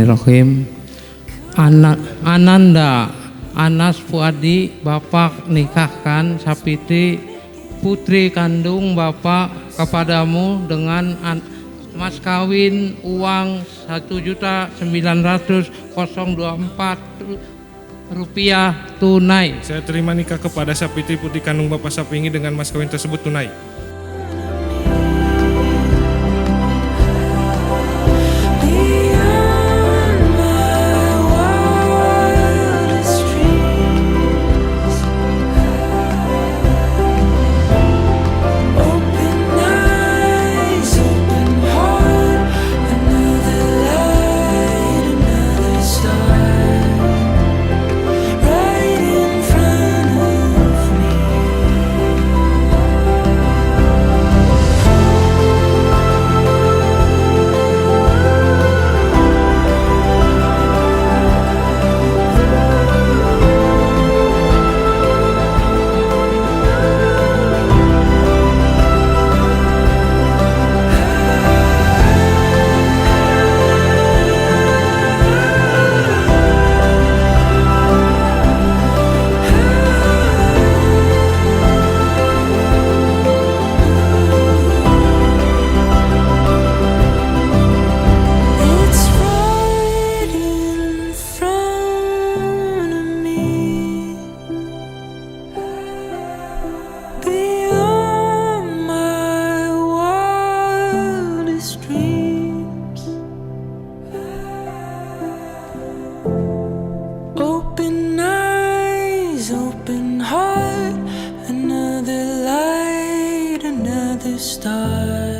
Bismillahirrahmanirrahim. Ananda Anas Fuadi, Bapak nikahkan Sapitri putri kandung Bapak kepadamu dengan mas kawin uang 1.900.024 rupiah tunai. Saya terima nikah kepada Sapitri putri kandung Bapak Sapingi dengan mas kawin tersebut tunai. Beyond my wildest dreams, open eyes, open heart, another light, another star, right in front of me. It's right in front of me, beyond my wildest dreams. Open eyes, open heart, another light, another star.